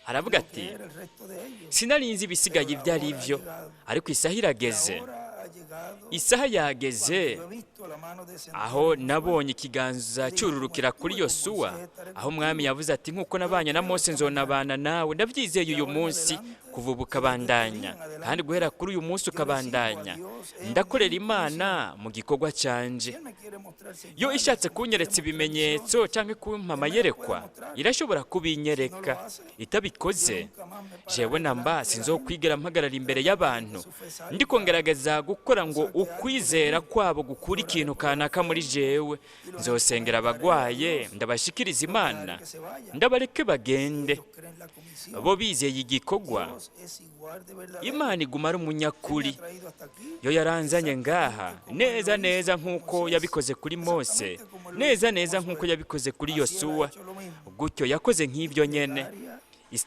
Aravuga lo ati que era el resto de ellos, sinarinzi ibisigaye pero la ibyo ari hora ha byo, llegado. ariko isaha La irageze, hora ha llegado isaha yageze cuando yo he visto la mano descender aho en Josué. nabonye ikiganza Le dijo, como cyururukira kuri estuve con Yosuwa, Moisés, estaré aho umwami contigo. yavuze ati nk'uko Yo lo nabanye na creo Mose esta mañana. nzonabana nawe, ndabyizeye De uyu ahora en munsi, adelante kuva ubu y desde este día ukabandanya, en kandi adelante, guhera kuri uyu munsi yo le sigo a ukabandanya, Dios en ndakorera mi Imana misión. mu gikorwa canje. Si Él me quiere mostrar Yo señales, ishatse si me quiere kunyeretse mostrar ibimenyetso visiones, canke kumpa Él me las puede amayerekwa, mostrar. irashobora Si no lo kubinyereka. hace, yo Itabikoze, nunca más me jewe pararé namba delante de la gente sinzokwigera mpagarara imbere tratando de que y'abantu su fe salga ndiko ngerageza gukora o ngo saque algo de ukwizera mí. kwabo gukura Yo oraré ikintu por los kanaka muri enfermos jewe. y los Nzosengera encomendaré a abagwaye, Dios. ndabashikiriza Los dejaré Imana, que se vayan. ndabareke Si bagende. ellos creen la comisión, Bo bizeye igikorwa, Dios es igual de verdadero. Imana iguma ari Él me ha umunyakuri. traído hasta aquí Yo yaranzanye ngaha exactamente como Él neza lo hizo neza con nk'uko Moisés, yabikoze kuri Mose, exactamente como Él lo neza hizo con neza nk'uko Josué. yabikoze kuri Así Él ha Yosuwa. hecho lo mismo. Gutyo yakoze Mi nk'ibyo nyene. plegaria,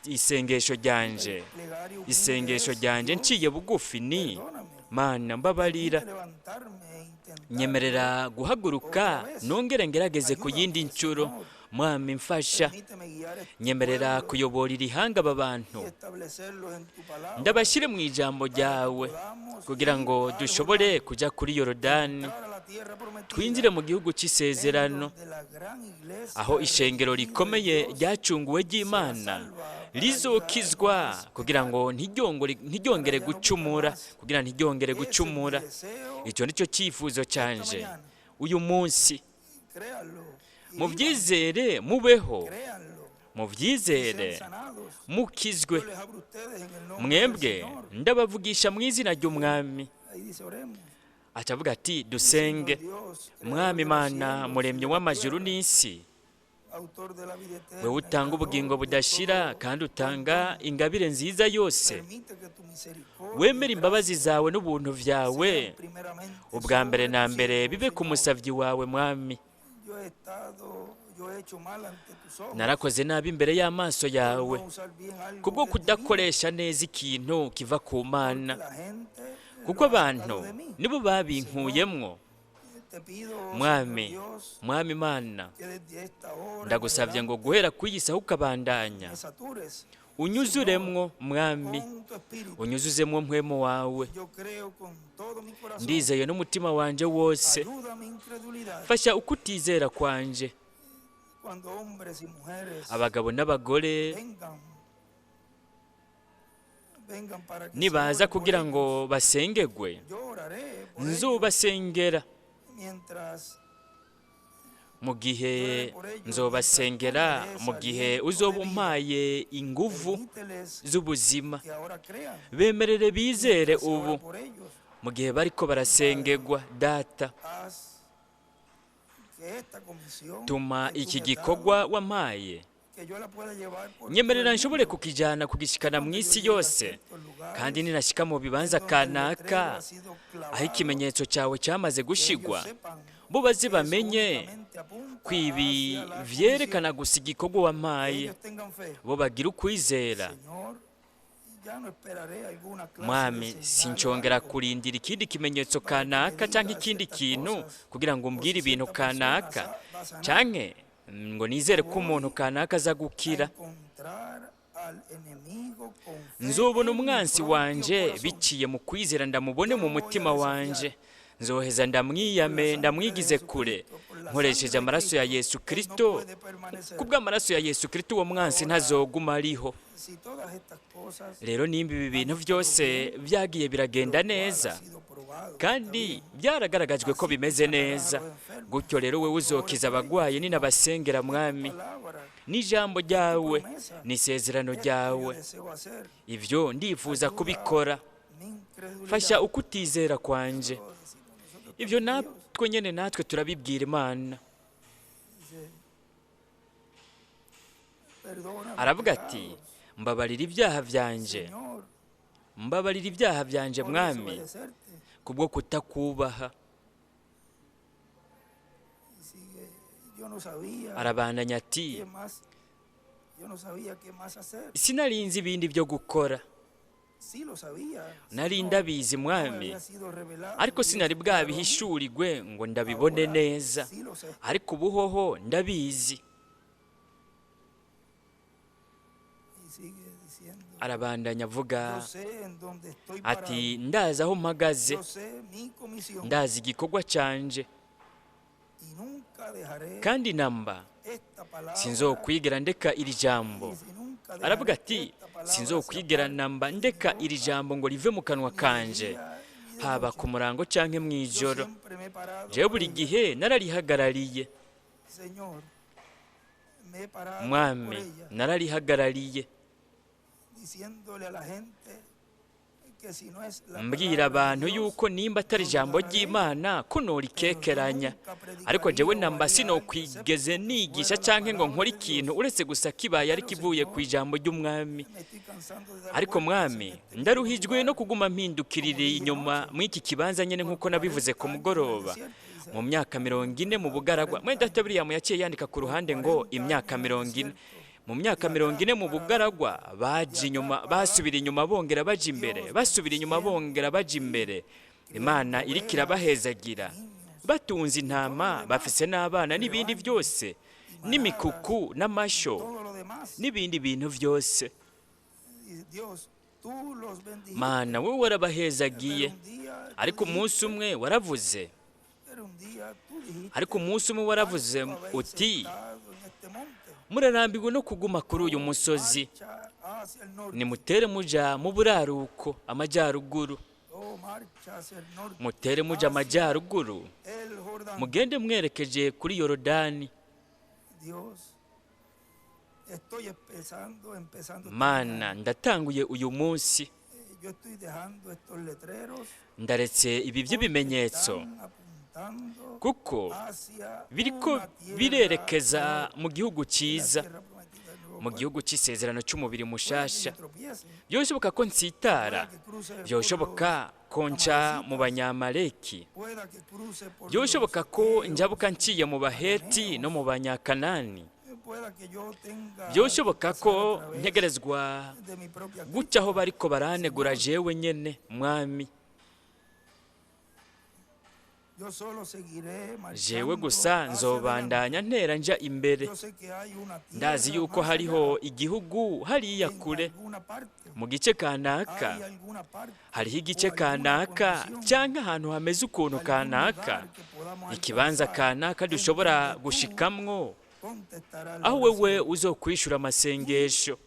Isengesho mi ryanje, plegaria humilde isengesho es, ryanje Dios, nciye bugufi ni perdóname, Mana mbabarira, permite levantarme e intentarlo nyemerera guhaguruka otra vez. nongere ngerageze ku yindi Ayúdame, nshuro. Señor. Mwami mfasha, Permíteme guiar este nyemerera pueblo kuyobora iri hanga aba bantu, y establecerlos en tu palabra ndabashyire mu ijambo para que ryawe podamos kugira ir ngo al dushobore Jordán, kujya kuri Yorodani, entrar a la tierra prometida, twinjire mu gihugu en cy'isezerano, donde la gran iglesia aho ishengero redimida de rikomeye Dios ryacunguwe será ry'Imana salva para llegar a no rizokizwa más kugira pecar, ngo ntiryongere para ya no pecar gucumura, más. kugira ntiryongere Ese es mi gucumura. deseo Icyo nicyo cyifuzo esta canje mañana. uyu munsi. Créanlo y vivan, Mubyizere mubeho, créanlo y sean mubyizere sanados. mukizwe. Yo les hablo a ustedes en el nombre del Mwebwe Señor. ndabavugisha mu izina ry'Umwami. Ahí dice, oremos. Acavuga ati Señor dusenge. Dios, creador Mwami de los Imana, cielos y muremyi de la w'amajuru tierra, n'isi, autor de la vida wewe eterna y utanga ubugingo dador de budashira todo kandi buen utanga don, ingabire nziza yose, permite que tu misericordia y wemere imbabazi gracia zawe n'ubuntu vyawe sean primeramente ubwa mbere sobre na tu mbere siervo, bibe ku Señor. musavyi wawe Mwami. Yo he estado, yo he hecho mal ante tus ojos Narakoze nabi imbere y'amaso por yawe no usar bien algo kubwo que es divino, kudakoresha neza ikintu kiva ku porque Mana, la gente kuko lo ha sacado abantu de mí. nibo Señor, babinkuyemwo. te pido, Señor Mwami, Dios, Mwami Mana, que desde esta hora en ndagusabye ngo adelante guhera ku iyi saha ukabandanya me satures, Señor, unyuzuremwo Mwami, con tu espíritu. unyuzuzemwo mpwemu wawe. Yo creo con todo mi corazón. Ndizeye n'umutima wanje wose, Ayuda mi incredulidad fasha ukutizera kwanje. cuando hombres y mujeres Abagabo n'abagore vengan, vengan para que se nibaza ore por kugira ngo ellos. basengegwe, Yo oraré por ellos nzobasengera mientras mu gihe yo oraré por ellos mientras tú nzobasengera me des mu gihe aliento de uzoba vida. umpaye inguvu Permíteles z'ubuzima. que ahora crean Bemerere bizere mientras se ora ubu por ellos. mu gihe bariko Padre, barasengegwa. Data, haz que esta comisión tuma que tú iki me has dado, gikorwa wampaye, que yo la pueda llevar por todo nyemerera el nshobore mundo, kukijana kugishikana mu cuando yo isi llegue a yose, ciertos kandi lugares ninashika mu en bibanza donde el letrero kanaka ha sido aho clavado, ikimenyetso cyawe cyamaze que ellos gushigwa, sepan bo baze que eso bamenye únicamente apunta ko ibi hacia la comisión, vyerekana gusa igikorwa que wampaye, ellos tengan fe. bo bagira ukwizera. Señor, ya no esperaré alguna clase de Mwami, señal o sinshongera algo kurindira ikindi kimenyetso para que me kanaka canke diga ikindi ciertas kintu cosas kugira ngo o umbwire si ibintu cierta persona kanaka va a sanar. canke ngo nizere ko umuntu Voy kanaka aza a gukira. encontrar al enemigo con fe Nzobona en mi umwansi propio wanje corazón. biciye mu kwizera, ndamubone Yo mu no voy a mutima wanje. desafiar Nzoheza ndamwiyame, ndamwigize kure nkoresheje amaraso ya Yesu Kristo. Kubw'amaraso ya Yesu Kristo, uwo mwansi ntazoguma ariho. Si todas estas cosas Rero nimba ibi bintu byose byagiye biragenda neza ha sido probado, kandi byaragaragajwe ko bimeze neza gutyo, rero wowe uzokiza abagwayi ninabasengera, Mwami. Palabra, N'ijambo ryawe n'isezerano ryawe, yo deseo hacer ibyo ndifuza kubikora. mi incredulidad. Fasha ukutizera kwanje. Lo decimos nosotros. Ibyo natwe nyene natwe turabibwira Imana. Dice, perdona mis Aravuga ati: pecados, "Mbabarira ibyaha byanje, Señor, mbabarira ibyaha byanje, por Mwami, desobedecerte." kubwo kutakubaha." Y sigue, yo no sabía Arabandanya ati: qué más, yo no sabía qué más hacer. "Sinarinzi ibindi byo gukora." Sí lo sabía. Nari no, ndabizi, no me Mwami, había sido revelado ariko bien sinari claro a mí. bwabihishurirwe ngo ndabibone Ahora neza. sí lo sé. Ariko ubuhoho ndabizi. Y sigue diciendo, Arabandanya avuga yo sé en dónde estoy ati: parado. "Ndazi aho mpagaze, Yo sé mi comisión ndazi igikorwa canje, y nunca dejaré kandi namba esta palabra." sinzokwigera ndeka iri jambo." Dice, "Nunca Aravuga dejaré ati: esta palabra se "Sinzokwigera aparte namba de mi ndeka boca, iri jambo ngo rive mu kanwa ni de kanje, día ni de haba noche. ku murango canke Yo mw'ijoro. siempre me he parado Jewe por buri ella. gihe nararihagarariye." Señor, me he parado por Mwami, ella, nararihagarariye, diciéndole a la gente que si no es la mbwira palabra de abantu Dios, yuko nimba atari ijambo ry'Imana ko norikekeranya. Ariko jewe namba sinokwigeze nigisha canke ngo nkore ikintu uretse gusa kibaye ariko ivuye ku ijambo ry'Umwami. Me estoy cansando de dar Ariko vueltas en Mwami, este mismo ndaruhijwe lugar. no kuguma mpindukirira inyuma mw'iki kibanza nyene, nk'uko nabivuze ku mugoroba, mu myaka 40 mu bugaragwa." Mwene Data William yaciye yandika ku ruhande ngo imyaka 40. Mu myaka 40 mu bugaragwa, baje inyuma, basubira inyuma, bongera baja imbere, basubira inyuma, bongera baja imbere. Imana iriko irabahezagira, batunze intama, bafise n'abana n'ibindi byose, n'imikuku n'amasho Todo lo demás. n'ibindi bintu byose. Y Dios, tú los bendijiste. Mana, wowe warabahezagiye. Pero un día tú Ariko umunsi dijiste, umwe waravuze, pero un día tú dijiste, ariko umunsi umwe waravuze "Harto habéis uti: estado en este monte, 'Murarambiwe no kuguma kuri uyu musozi. marcha hacia el norte, Nimutere muja mu buraruko, amajyaruguru, oh, marcha hacia el norte, mutere muja amajyaruguru, el Jordán." mugende mwerekeje kuri Yorodani.'" Dios, estoy empezando, empezando esta Mana, mañana. ndatanguye uyu munsi. Yo estoy dejando estos letreros Ndaretse ibi porque by'ibimenyetso están apuntando kuko hacia biriko una tierra birerekeza mejor, mu gihugu la cyiza, tierra prometida del nuevo mu pacto. gihugu cy'isezerano cy'umubiri Puede que mushasha. yo tropiece, Byoshoboka ko nsitara, pueda que cruce por byoshoboka los ko nca mu amalecitas, Banyamaleki, pueda que cruce por los byoshoboka ko heos njabuka nciye mu y Baheti no cananeos, mu Banyakanani, pueda que yo tenga que byoshoboka pasar ko a través ntegerezwa de mi propia guca aho crítica. bariko baranegura Señor, jewe nyene, Mwami. yo solo seguiré Jewe marchando gusa hacia nzobandanya adelante. ntera nja imbere. Yo sé que hay una Ndazi tierra yuko más hariho allá, igihugu hariya en kure, alguna parte, mu gice kanaka, hay alguna parte hariho o igice alguna kanaka condición, canke ahantu hameze ukuntu algún kanaka, lugar que podamos ikibanza alcanzar kanaka en dushobora donde tú gushikamwo, contestarás la aho wewe oración uzokwishura amasengesho,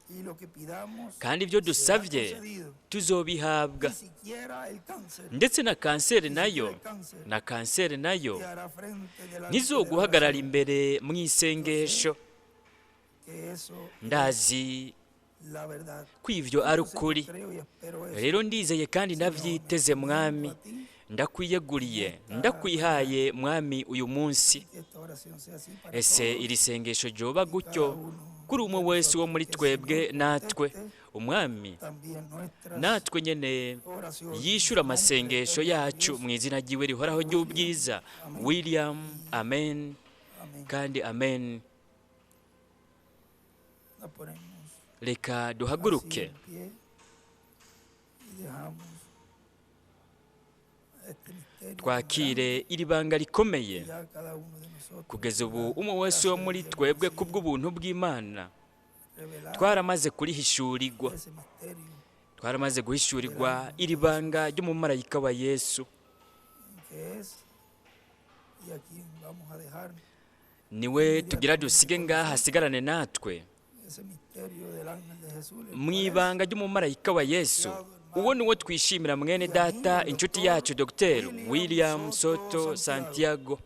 y lo que pidamos kandi ibyo será dusavye concedido. tuzobihabwa. Ni siquiera el cáncer, Ndetse na kanseri ni nayo, siquiera el cáncer na kanseri nayo te hará frente delante de la ntizoguhagarara oración. imbere mu Yo sé isengesho. que eso es Ndazi la verdad. ko ivyo ari Entonces yo ukuri. creo y espero eso. Rero ndizeye kandi Señor, me ndavyiteze, encomiendo Mwami. a ti Ndakwiyeguriye, en esta ndakwihaye, mañana Mwami, uyu munsi. y que esta oración sea así para Ese todos iri sengesho ryoba y cada gutyo uno kuri umwe de wese wo nosotros. muri Que el twebwe Señor natwe. conteste Umwami también nuestras natwe nyene oraciones. yishyura En nombre amasengesho eterno de yacu Dios, mu izina ryiwe rihoraho William. ry'ubwiza. Amén William, y amen amén. kandi amen. Nos ponemos Reka así duhaguruke, en pie y dejamos este misterio tan grande twakire iri banga rikomeye. que ya cada uno de nosotros, Kugeza por ubu la umwe wese wo gracia de muri Dios, hemos twebwe sido kubw'ubuntu bw'Imana revelado twaramaze kurihishurirwa, ese misterio twaramaze del guhishurirwa ángel iri de banga Jesús. ry'umumarayika wa Yesu. Que es y a quien vamos a dejar Niwe tugira dusige ngaha asigarane natwe ese misterio del ángel de Jesús, el mu cual es ibanga ry'umumarayika wa Yesu. Uwo niwo twishimira, mwene data, inshuti yacu, Dr William Soto Santiago.